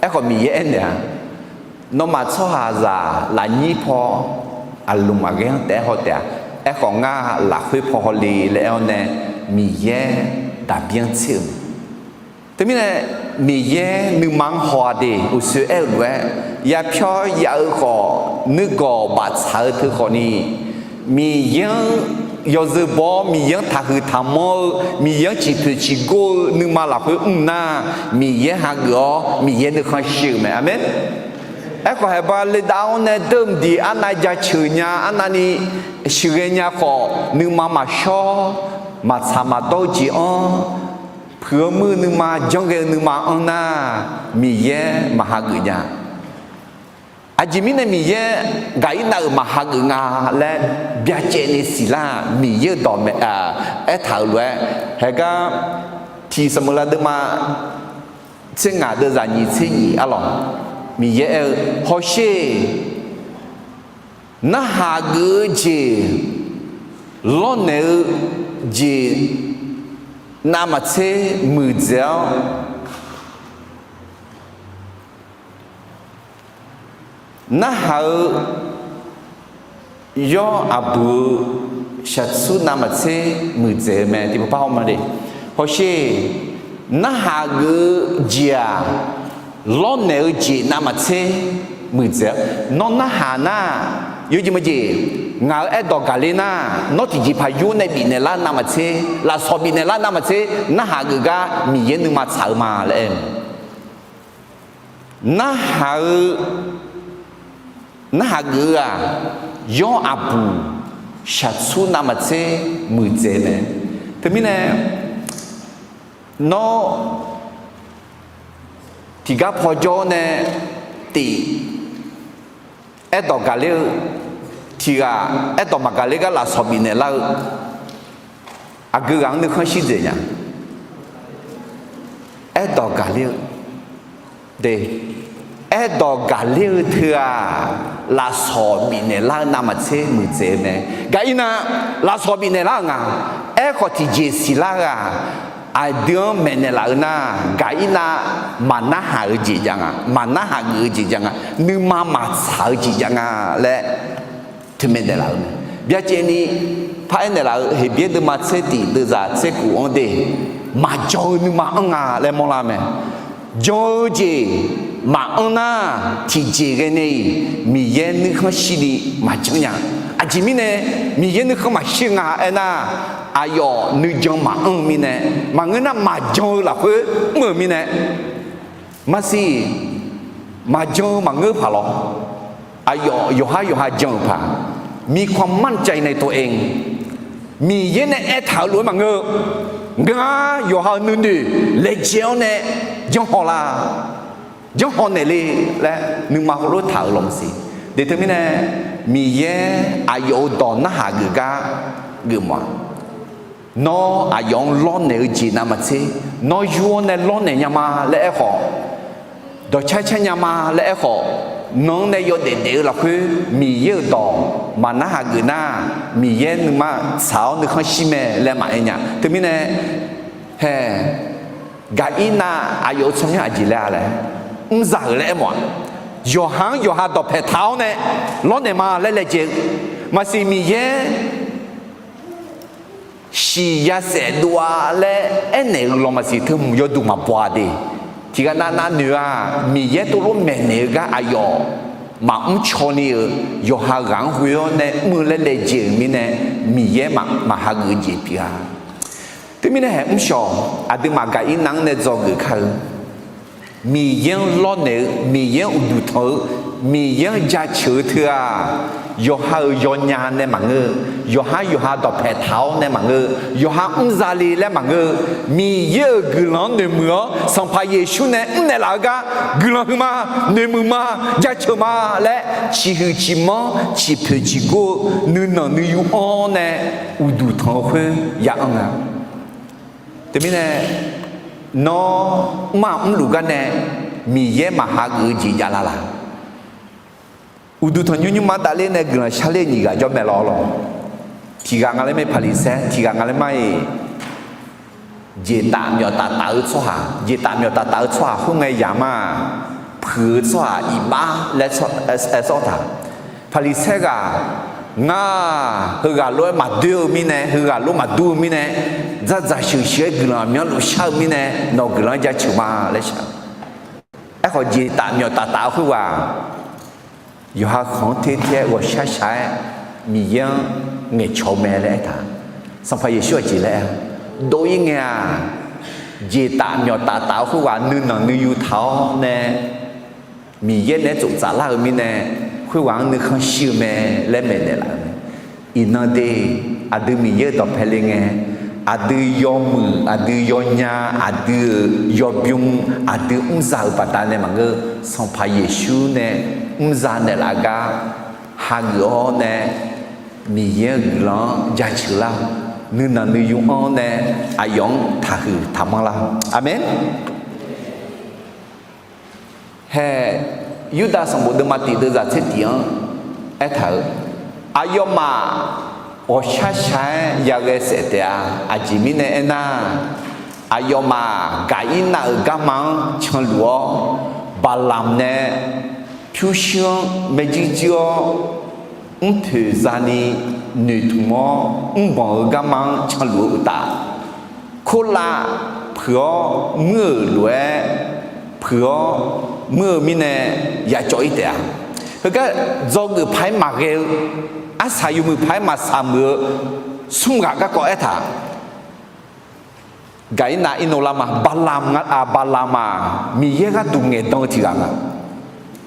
Aerkhawf Miqyaer aernaeq-a, nawmaf tsawrhaqzaq lafnyir paw aqlmq aqghaer-anr taef-aer haw taef-a. Aerkhawf ngar lafkhoer paw hawle laer aer-awr nae, Miqyaer Daqbir-anr tser-euq mae. Teumirnae Miqyaer nuima-anr haw-a de, uqsoer aer-eu lof-aer yapyawr ya-eu khawf nuigawq baftsaq-eu teu khawf ni, Miqyaer-anr yawzeu baw-awr Miqyaer-anr taqhuiq taqmanr-eu, Miqyaer-anr ciqpoeq ciqgor-eu nuima lafkhoer mr nar, Miqyaer hageuf-awr Miqyaer nuikhanr shir-euq mae. Aqmeq. Aerkhawf haeqba ledav-awr nae deuq mqdiq arnav jaceuq nya, arnavni sheuqghae nya khawf nuima maqshawr, maqtsaq maqdawr-eu jeq-anr, puiq-eu muir-eu nuima, janrghae-eu nuima anr nar, Miqyaer maqhageuf nya. Aqjeq mirnae Miqyaer Gaqirnav-euq maqhageuf nga laer byacaevni siqlar-aq, Miqyaer-euq dawq mae, aertaq-euq lof-aer, haegar tiq Saqmeuqlav deuvma tser ngaq deuvzaq nyiq tser nyiq arlawq, Miqyaer aer-eu, hawsher, narhaq geuf-eu jeq, lawrnaeq-eu jeq navmaqtser muiqdzaeq-awr, narhaq-eu yawr aqbuq-eu shaqtsur navmaqtser muiqdzaeq-eu mae. Tiqpov par hawr ma le. Hawsher, narhaq geuf-eu jeq-aq, lawrnaeq-eu jeq navmaqtser muiqdzaeq-awr, nawr narhaq nar, yawjeq maqjeq, ngaq-euq aerdawq gaqler nar, nawr tiqjeqpaq yur nae bifnaeq lar navmaqtser, lafsawq bifnaeq lar navmaqtser narhaq geuf gar Miqyaer nuima tsaq-eu ma laer aer-eu. Narhaq-eu, narhaq geuf-eu-aq, yawr aqbuq shaqtsur navmaqtser muiqdzaeq mae. Teumirnae nawr tiqgar paw jawr-awr nae tif aerdawq gaqler-eu, tiqghaq aerdawq maqgaqler gar lafsawq bifnaeq lar-eu, aqgeu ghaq-anr nuikhanr shir dzaeq nya. Aerdawq gaqler-eu de, aerdawq gaqler-eu teu-aq, lafsawq bifnaeq lar-eu navmaqtser muiqdzaeq-eu mae. Gaqirnav lafsawq bifnaeq lar-euq nga. Aerkhawf tiqjeq siqlar-eu-aq, aqdui-anr maeqnaeq laf-eu nar, Gaqirnav maqnarhaq-eu jeq jav nga, maqnarhaq geuf-eu jeq jav nga, nuima maqtsaq-eu jeq jav nga laer teumae daeqlaf-eu mae. Byacaevni paraer naeqlaf-eu Heqbyaer deuvma tser tiq deuvzaq tser khof-anr de, maqjan-eu nuima anr nga laer mawrlar mae. Jan-eu jeq maqanr nar, tiqjeq ghae nae-iq Miqyaer nuikhanr shirni maqjanr nya. Aqjeq mirnae Miqyaer nuikhanr maqshir nga aernar, aqyawf nuijan maqanr-eu mirnae, maqngeur nar maqjan-eu lafkhoer mr-euq mirnae, maqsiq, maqjan-eu maqngeur paq lawr. Aqyawf yawqhar yawqha jan-euq paq, มีความมั่นใจในตัวเอง Miqyaer nae aertaq-euq lof-aer maqngeur-eu, ngar yawqha-euq nuinoeq laejae-awr nae janrhaw la, janrhaw naeq le laer nuima heulof taq-euq lawq maqsiq. Deuq teumirnae, Miqyaer aqyawf-euq dawq narhaq geuf gar geufmawf-a. Nawr aqyawf-anr lawrnaeq-eu jeq navmaqtser, nawr yur-awr nae lawrnaeq nya ma laer aerkhawf, dawqcar car nya ma laer aerkhawf, nan-anr nae yawdaef daef-eu lafkhoer Miqyaer-euq dawq maqnarhaq geuf nar, Miqyaer nuima tsaq-awr nuikhanr shir mae laer maqaer nya. Teumirnae, hae, Gaqirnav aqyawf-euq tsawrmyanr aqjeq laer-a laer, mrzaq-euq laer aermawf-aq, yawqha-anr yawqha dawqpaeq taq-awr nae lawrnaeq ma laer laejae-eu maqsiq. Miqyaer shiq yasaef dov-a laer aernaeq-eu lawq maqsiq, teu hmq yawduq maqbaw-a de. Tiqghaq navnav noeq-aq, Miqyaer tov lof maeqnaeq-eu gar aqyawf maqmr caw ni-euq, yawqha ghaq-anr ghoe-awr nae mr-eu laer laejae-euq mirnae, Miqyaer maqhageuf-eu jeq pyeuf-a. Teumirnae haeq mrshawq, aqduimaf Gaqirnav-anr nae dzawgeuf kar-eu, Miqyaer-anr lawrnaeq-eu, Miqyaer-anr uqduq tanq-eu, Miqyaer-anr jaceuq-eu teu-aq, yawqha-euq yawnya nae maqngeur, yawqha yawqha dawqpaeq taq-awr nae maqngeur, yawqha mrzaq le laer maqngeur, Miqyaer-euq guiqlanq-anr noeqmuiq-awr Sanqpaq Yeqsur nae mrnaeq laf-eu gar guiqlanq huiqma, noeqmuiq ma, jaceuq ma laer ciqhuiq ciqmanr ciqpoeq ciqgor-eu nuinanq nuiyu anr-awr nae uqduq tanq-eu khoer ya anr nga. Teumirnae, nawr mr-aq mrluf gar nae Miqyaer maqhageuf-eu jeq javlar laq? Uqduq tanqnymr nymrma davler nae guiqlanq sharler nyiq ghaq jawr mae lawr lawq. Tiqghaq nga laer mae Paqliqsaer, tiqghaq nga laer mar-iq jeqtaf myawf taftaf-eu tsawrhaq, jeqtaf myawf taftaf-eu tsawrhaq khoerngae yamq-aq, puiq-eu tsawrhaq iqbax laer aer sawr taq. Paqliqsaer ghaq, ngar heughaq lof-aer maqdoer-eu mirnae, heughaq lof maqdur-eu mirnae, dzardzaq sheuqsheuq-aer guiqlanq aqmyanluf shar-eu mirnae, nawq guiqlanq-anr jaceuq ma laer shar. Aerkhawf jeqtaf myawf taftaf-eu khoerghaq yawqha khanq-anr ter ter-aer ghawqshaq shaq-aer Miqyaer-anr ngaeqcawq-eu mae laer aertaq. Sanqpaq Yeqsur aqjeq laer aer-a, dov-ir ngae-aq, jeqtaf myawf taftaf-eu khoerghaq nuinanq nuiyu taq-awr nae Miqyaer naeq-aer tsoftsaf lar-eu mirnae, khoerghaq-anr nuikhanr shir-eu mae laer maeqnaeq laf-euq mae. Iqnan de, aqdui Miqyaer-euq dawqpae le ngae, aqdui yawmuiq, aqdui yawnya, aqdui-euq yawbymr, aqdui mrzaq-euq baqdanae maqngeur, Sanqpaq Yeqsur nae mrzaq naeqlaf gar hageuf-awr nae, Miqyaer-euq guiqlanq-anr jaceuq lar-awq. Nuinanq nuiyu anr-awr nae aqyawf-anr taqhuiq taqmanr lar-awq. Aqmeq. Hae, Yurdav sanqbof deuvma tiq deuvzaq tser tiq-anr aertaq-euq, aqyawfmaf ghawqshaq shaq-aer yaghae saef taef-a. Aqjeq mirnae aernar, aqyawfmaf Gaqirnav-euq garma-anr canluf-awr, Baqlamq nae pyurshuir-anr maerjuir juir-awr, mrpoeq zani noeqtmq-awr mrbanq-eu garma-anr canluf-eu uqtaf, korlav puiq-awr muir-euq lof-aer puiq-awr muir-eu mirnae yacawv-ir taef-a. Heugar dzawgeuf paq-aer maqghae-eu, arsaq yawmuiq paq-aer maqsaq muiq-eu smr ghaq garkawv aertaq. Gaqirnav irnov lar ma. Baqlamq nga, Baqlamq-aq Miqyaer gharduq ngaeqdan-eu tiq ghaq nga.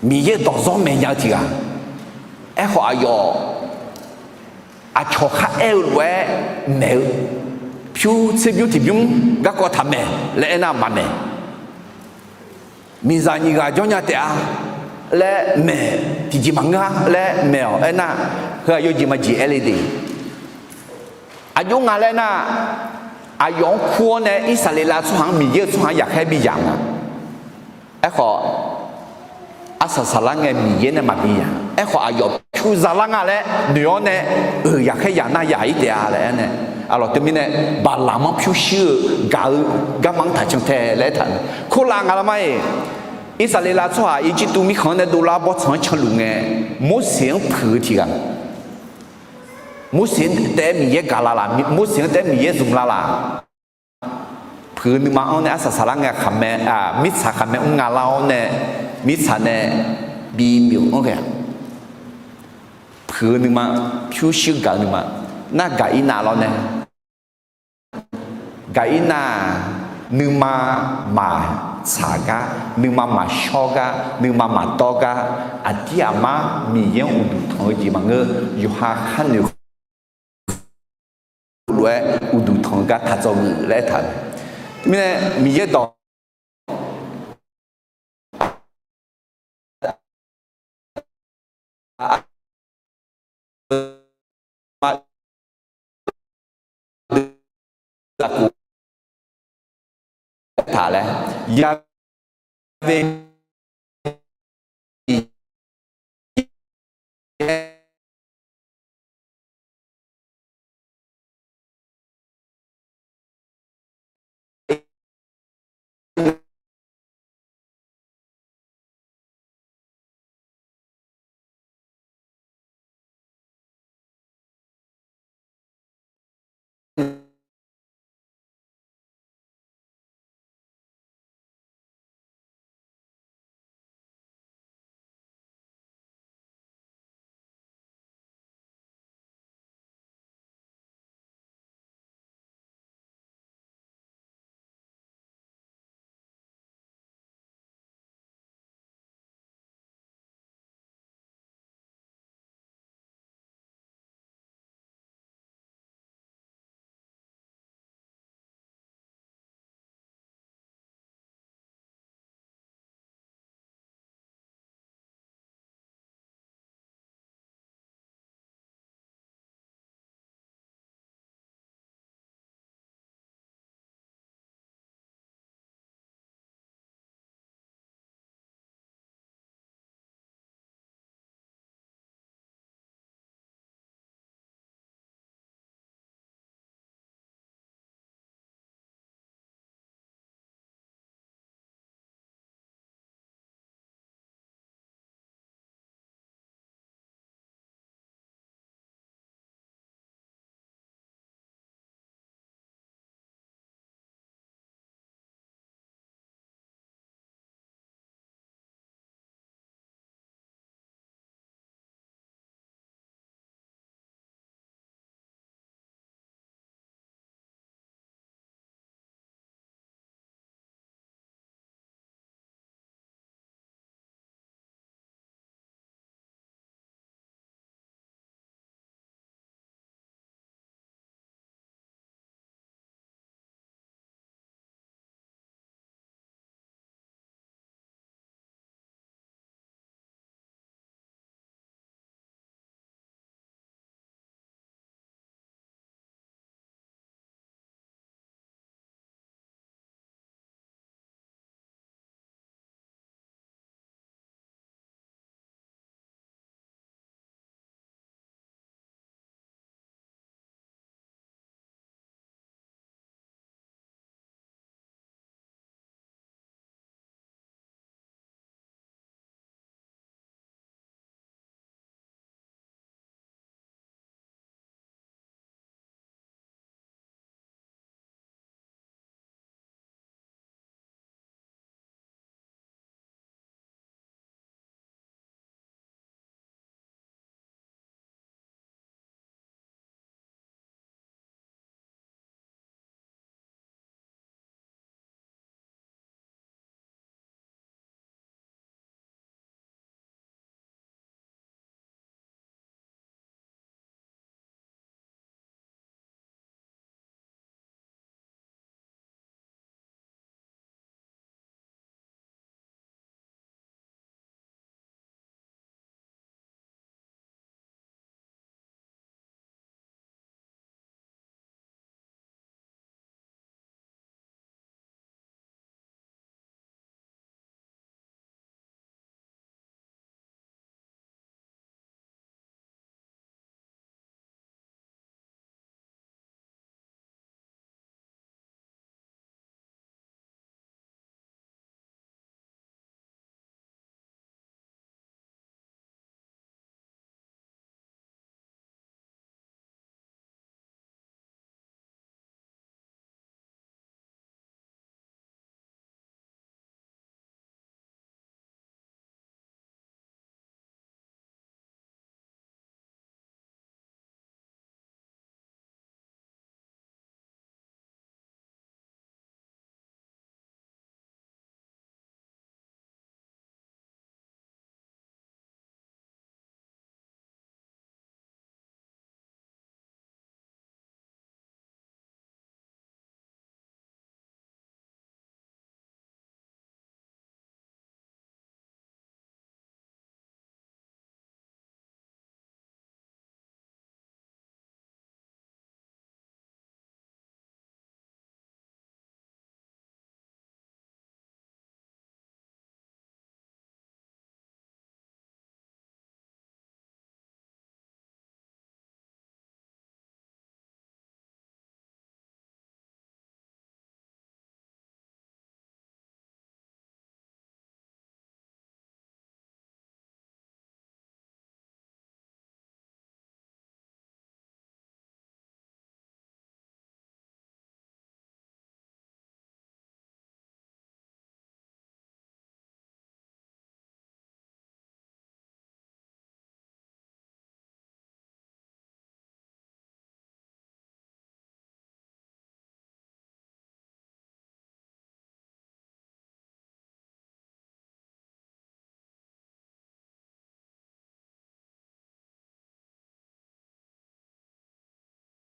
Miqyaer-euq dawqzawr maeqnya-eu tiq ghaq. Aerkhawf aqyawf aqcawq kharaer-eu lof-aer maeq-eu, pyur tserbymr tiqbymr garkawv taqmaeq laer aernar maqmaeq. Miqzaq nyiq ghaq jawrnya taef-a laer maeq, tiqjeq maqngeur-a laer maeq-awq. Aernar, heu-aq yawjeq maqjeq aer le de. Aqjox nga laer nar, aqyawf-anr kur-awr nae Irsaqleqlav tsawrhaq-anr Miqyaer-euq tsawrhaq-anr yaqkhaer bi yamq nga. Aerkhawf, arsaq saqlar ngae Miqyaer nae maqbi yamq. Aerkhawf aqyawf pyur zalar nga laer noeq-awr nae, euq yaqkhaer yaq nar yaq-ir taef-a laer aernae, aqlawq teumirnae Baqlamq-anr pyurshuir-eu gaq-eu garma-anr taqcan tae laer aertaq-eu. Korlav nga lar mar-iq, Irsaqleqlav tsawrhaq Irjirtuv mirkhanq-anr nae dovlar bawrtsanq-anr canluf ngae, Morseq-anr puiq-eu tiq ghaq. Morseq-anr taef-aer Miqyaer gaq la laq? Morseq-anr taef-aer Miqyaer zmq la laq? Puiq-eu nuima-anr nae arsaq saqlar ngae khaqmae, mirtsaq khaqmae mr nga lar-awr nae, mirtsaq nae bimyuf-anr ghae-aq, puiq-eu nuima, pyurshuir gaq-eu nuima, nar gaq-ir nav lawr nae, gaq-ir nar-aq, nuima maqtsaq gar, nuima maqshawr gar, nuima maqdawr gar, aqdir aqmar Miqyaer-anr uqduq tanq-eu jeq maqngeur. Yawqha khar noeq lof-aer uqduq tanq-eu gar taq dzawgeuf laer aertaq-euq mae. Mirnae Miqyaer dawq taq laer, Ya've